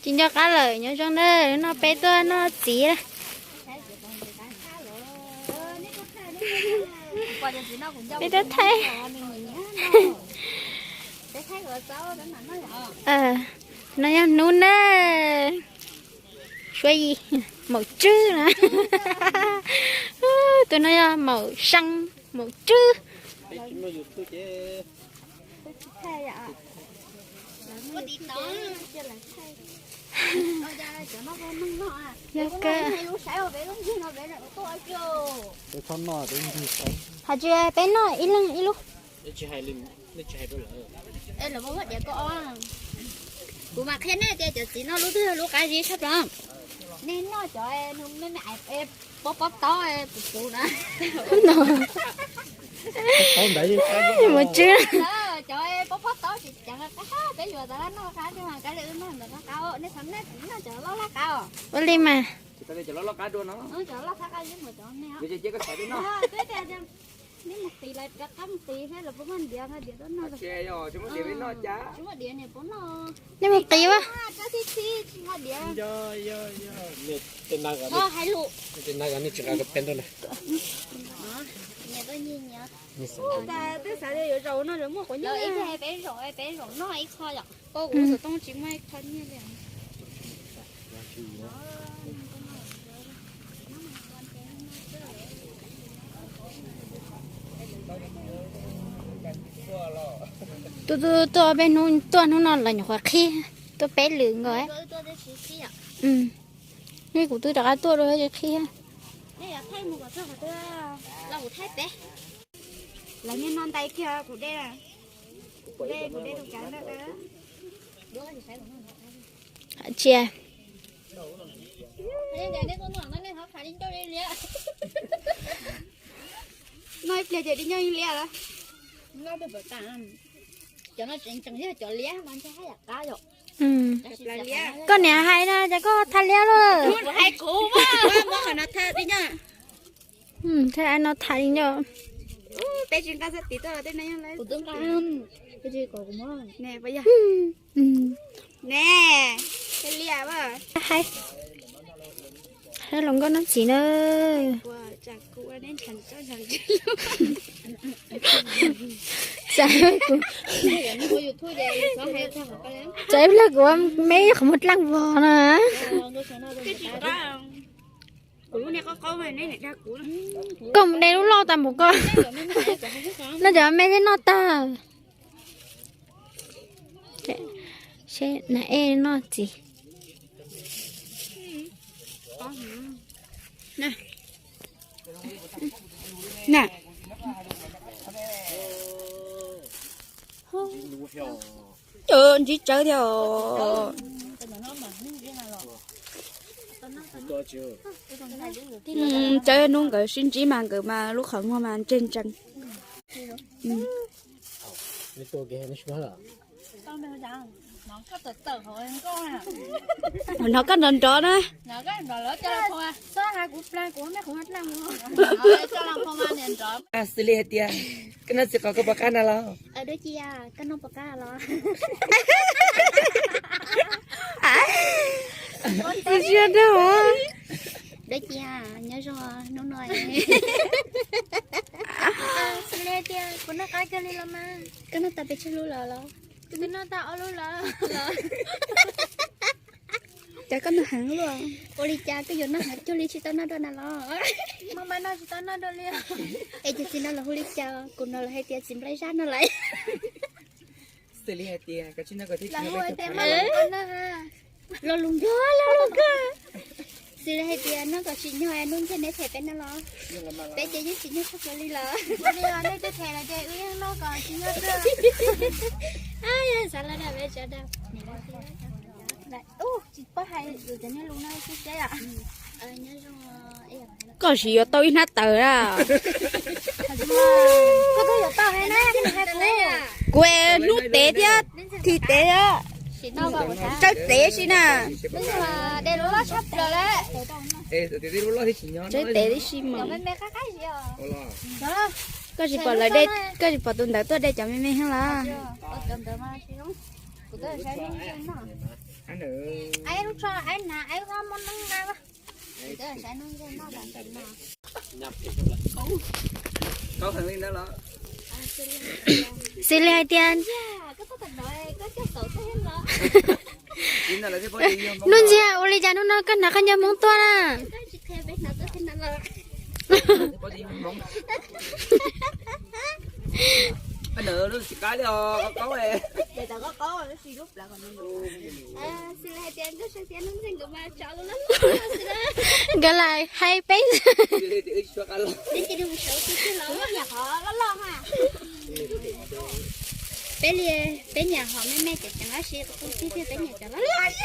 Tsis nco qab lawm, nyob zoo na, no peb tuaj noj txiv lawm. Peb tuaj thaij. No yog hnub na. Suav yim, maum tswb na. Tus no yog maum seeb, maum tswb. Yog kawg. Has tsis peb noj ib leeg ib lub. Kuv mam qhia nej tias cov txiv noj lub twg yog lub qab zib tshaj plaws. Nej noj cov me me pob pob taub puv puv na. Maum tswb. Cov pob pob taub tsis ceev qab, peb yuav tas lab noj qab, nej mas kav liam wb noj ntawm qab qab, nej xav nej txiv noj cov loj loj qab os. Ua li mas. Cov loj loj qab dua no. Cov loj qab qab zib mus cov me. Nej mus qis lawv rov qab mus qis thiab lawv puas muaj diav nqa diav tuaj noj. Tsis muaj diav niam puas noj. Nej mus qis ua. Tsis nqa diav. Hais lus. Twb xav yuav zaum no muaj quav nyiaj. Peb zaum, peb zaum noj ib qho yom. Peb kuv xov tooj tsis muaj ib qho nyiaj li. Tuaj, tuaj peb hnub, tuaj hnub no los nyuam qhuav qhib, tuaj peb lwm nkaus. Hnub kuv twb rov qab tuaj dua tsis qhib. Lawv nyiaj noj ntais kiag kuv dej, kuv dej, kuv dej tus kav ntawd. Tsia. Noj ib pliag ces di nyob ib liab lawm. Cov no tseem tseem yog cov liab mas ntshe haj yam qab yom. Koj niam hais no ces koj thaj liab lauj. Kuv hais kuv, muab qhov no thaj di nyob. Thaj no thaj di nyob. Peb tsis nqa xab tiv tuaj los tej no yog lawm. Kuv twb nqa, peb tsis kom kuv muab ne. Ne, liab. Hais, hais los nkauj noj txiv na. Txawm ib pliag kuv me qhov muag dlaaj vog na. Koj mus de lub loj tas mus koj. Noj cov me thiab noj tag. Seb na, ej noj txiv. Ntsib tsawb thiab os. Tsawb hnub nkawd sib ntsib mas nkawd mas lub qhov muag mas ntseeg ntsees. Hnov koj nrov nrov na. Xws li hais tias koj noj txiv qos koj pom qab na los? Dab tsi, koj noj pom qab los? Dab tsi, nyob zoo hnub no. Xws li tias kuv noj qab kawg li los mas. Koj noj tau pes tsawg lub los los? Kuv twb noj tau ob lub los. Cas koj noj heev luaj? Ua li cas koj yuav noj heev cuag li tsis tau noj dua na los? Maj mam noj tsis tau noj dua li. Es cov txiv no los hu li cas? Kuv no los hais tias txiv nplaig zaj no lawm. Xws li hais tias koj tsis noj koj thiaj tsis noj. Lo lus nplog lo lus kawg. Xws li hais tias noj kom tsim nyog es hnub ntiag neb them peb no los? Peb ces yeej tsim nyog tshaj plaws li lawm. Ua li nej twb them lawm ces wb yeej noj kom tsim nyog xwb. Xav lawm na peb sawv daws. Tsis paub hais cov niag lus no xwb seb. Koj sim yuav tau ib hnab taws a. Koj twb yuav tau hais na, koj hais kuv. Kuv hnub tev thiab, thim tev thiab. Tsawb tev si na. Tsawb tev tib si mas. Koj tsis pom lawv de, koj tsis pom tus ntawd tuaj de cov me me heev los? Tso aib na, aib muab noob nqa. Xws li hais tias, Nuj Ntxhi, ua li cas hnub no koj hnav qhov ncauj Hmoob tuaj na? Nkawd lam hais peb. Peb li, peb nyiam hom me me ceev ceev tab sis kuv tij thiab peb nyiam cov loj loj.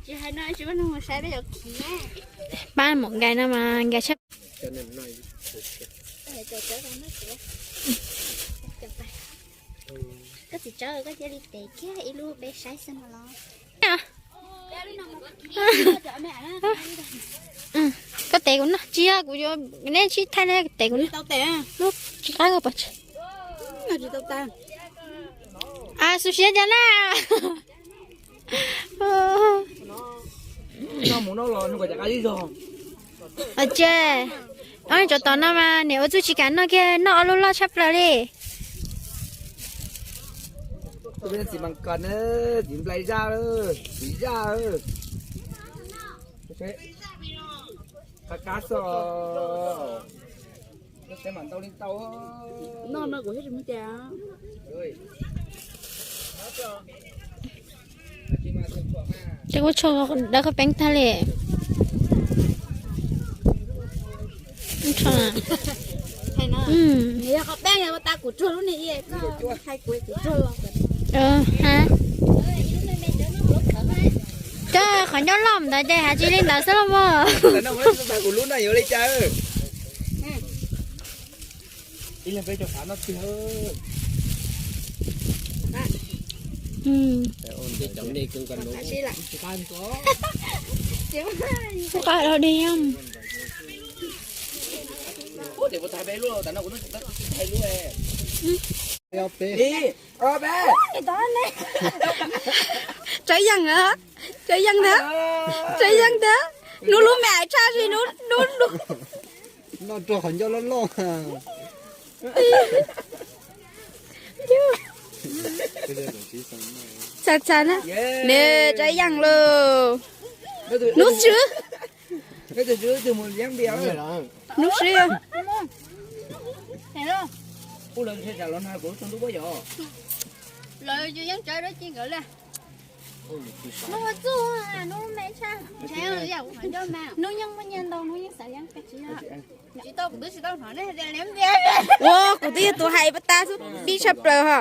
Tsis hais no tsis muaj neeg mus saib peb cov khiv. Pab mus nkais no mas nkais tshaj. Koj txiv tsawb koj cia li tev kiag ib lub peb saib xwb no los. Koj tev kuv noj tsis yog kuv yuav, neb sib thaij ne, tev kuv noj. Lub tsis qab koj pom tsis? A, xu siab cas na. Ces, ob, tsov tom no mas niam ua txuj tsis kam noj kiag, noj ob lub loj tshaj plaws li. Txiv mas kos na, txiv nplai zaj, txiv zaj. Qab qab xwb. Noj no kuv thiaj tsis muaj cas. Ces kuv tshuav dawb qhov peeb tag li. Yog qhov peeb tas kuv tsuag lub ni, koj hais kuv kuv tsuag los. Cov qhov ncauj loj ntawd ces hais tsis li ntawd xwb los mas. Kuv lub no yuav li cas? Qa los di. Tsawv yeej na, tsawv yeej ntag, tsawv yeej ntag. Hnub lub me tshaj si hnub, hnub, hnub. Noj rau qhov ncauj loj loj. Txhais txhais na, nws tsawv yeej lauj. Hnub swb. Hnub swb. Hnub yeej muaj nyiaj ntau, hnub yeej xav yeeb peb tsis yog. Ua kuv twb yog tus hais pas tas xwb, pib tshaj plaws ho.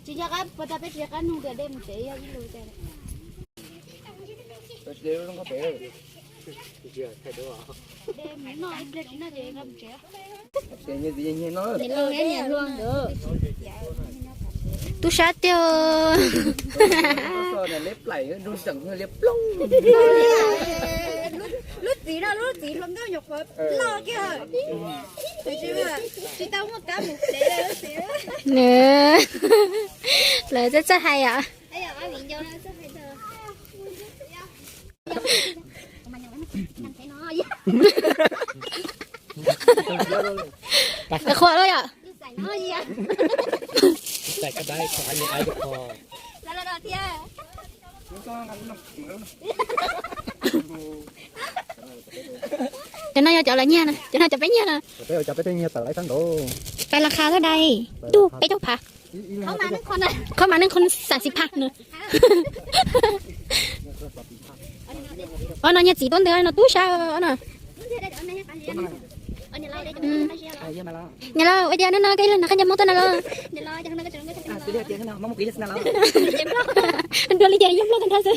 Tsis nco qab puas tau, peb tsis nco qab nug tias dej mus tsev yog ib lus tias. Dej mus noj ib pliag tsis noj ces nqa mus tsev. Tub sab tiag. Lub txiv no lub txiv hluas nkauj nyuam qhuav loj kiag, tsis tau muaj kab mus tsev. Lawv txawj txawj hais yom. Qhuas lawm yom. Cov no yog cov lawv nyiag na, cov no cov peb nyiag na. Peb cov peb nyiag tawm lawm sab nraud. Pais las khas tau dais, tug peb caug phav. Qhov mas neej qhov xam xis phav na. Ob no nyiag txiv tuab ntwg no tub sab no. Niam laus, ua cas hnub no koj ib leeg hnav qhov ncauj Hmoob tuaj na los? Dua li cas yog Nplog tag nrho xwb.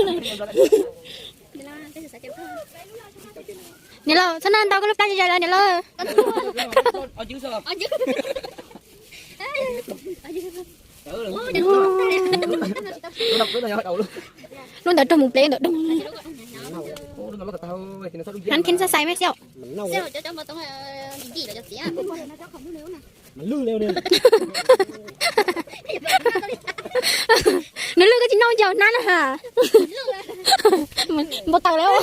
Niam laus, txhob noj ntau, koj lub plab zis zais los niam laus. Lub ntawd raug mus plev ntawm doog. Hnav kheev xav xaiv me xyov. Nws lwj koj tsis noj ncaus hnab na ha. Npau taws lawm.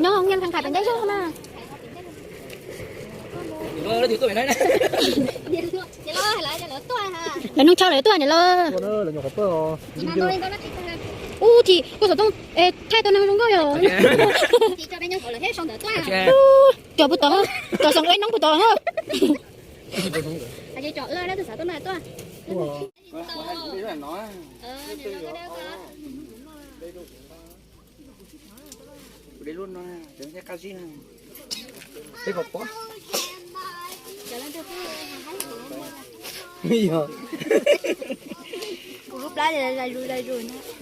Nyob nyiaj khaj khaj pem ntej zog na. Lawv nug chaw lawv tuaj niam laus. Ub, thim kuj xov tooj thaij tau neeg zoo nkauj yom. Cov puas tod, cov xoom ua noob puas tod.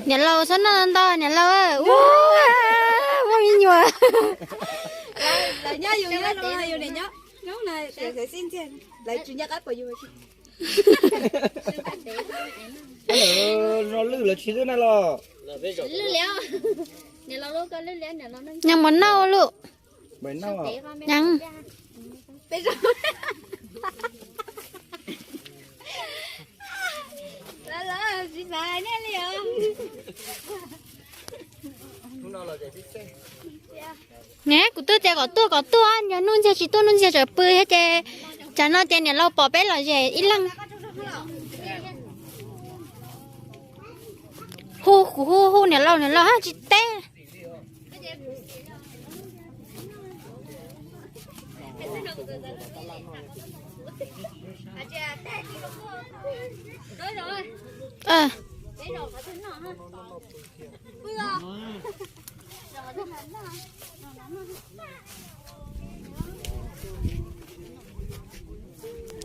Niam laus txhob noj ntau niam laus. Ua, muaj me nyuam. Zoo lwj los tsis lwj na los. Nyeem mus noj lawm. Nyeem. Ne kuv twb tias kom tuaj kom tuaj, yog hnub ntxiag tsis tuaj hnub ntxiag tseem pw thiab ces tsam no ces niam laus pom peb lom zem ib leeg. Hu kuv hu hu niam laus niam laus hab tsis teb.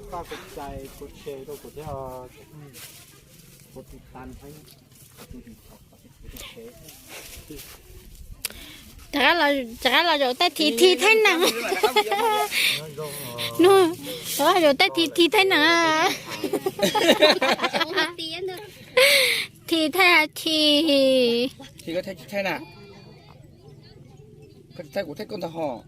Paj kuv txais kuv tshem rau kuv thiab, kuv tus tas. Rov qab los zaum taij thim thim thaij neem. Rov qab zaum taij thim thim thaij neem. Thim thaij thim. Thaij kuv thaij koj ntag hos.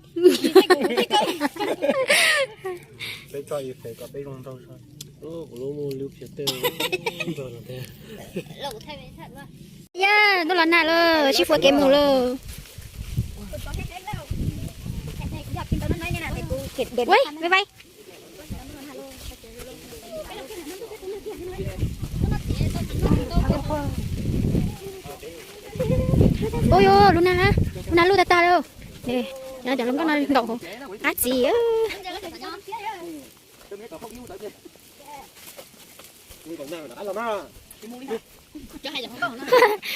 Yaj, ntuj los nag lawm, sib fuav kev mus lawm. Ua, bye bye. Ua, lub nag, lub nag lub tag tag lawm. Cov hluas nkauj no nkaum qab txiv.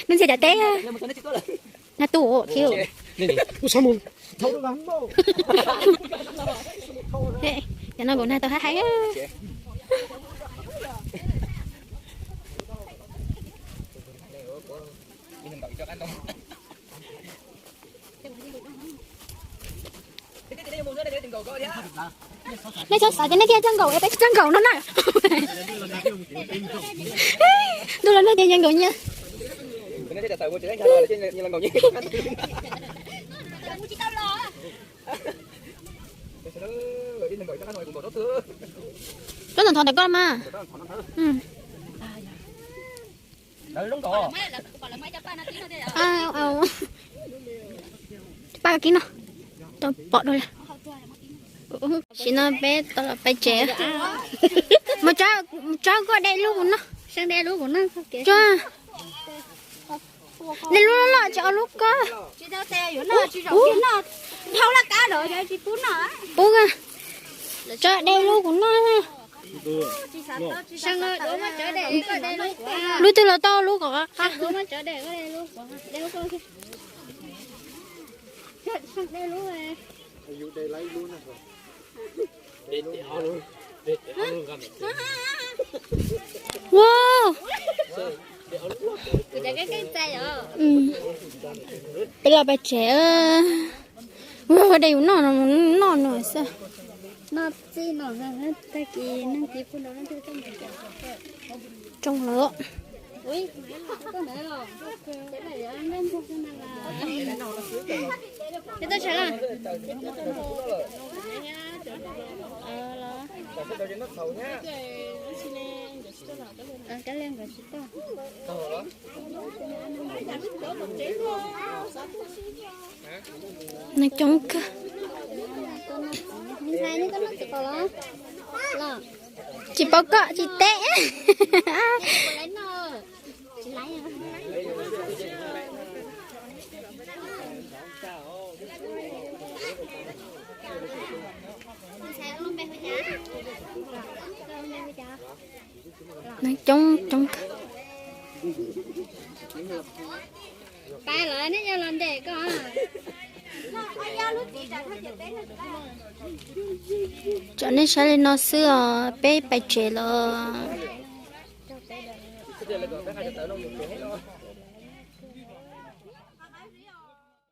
Nws ntxias cov teb. Nag tu thiab. Cov no nkaum nag tau hab hais. Nej txhob xav tias nej thiaj txawj nkaum es peb tsis txawj nkaum no na. Ntuj los nag ces nkaum nyias. Koj ntawm thov ntawm koj mas. Pab kib no, tau pom dua lawm. Tam sim no peb tau los peb tsev. Mus tso, mus tso koj de lub kuv noj. Tso, de lub loj loj tsis ua lub koj. Pub, tso de lub kuv noj na. Lub twg los tau lub kom qab qab. Wow. Peb los pais tsev. Ua de yus noj no, noj no xwb. Tsoo lawm. Neeg coob kawg. Tsis paub koj tsis teb. Neeg coob coob kawg. Tso nej saib li no xwb os, peb pais tsev lawm.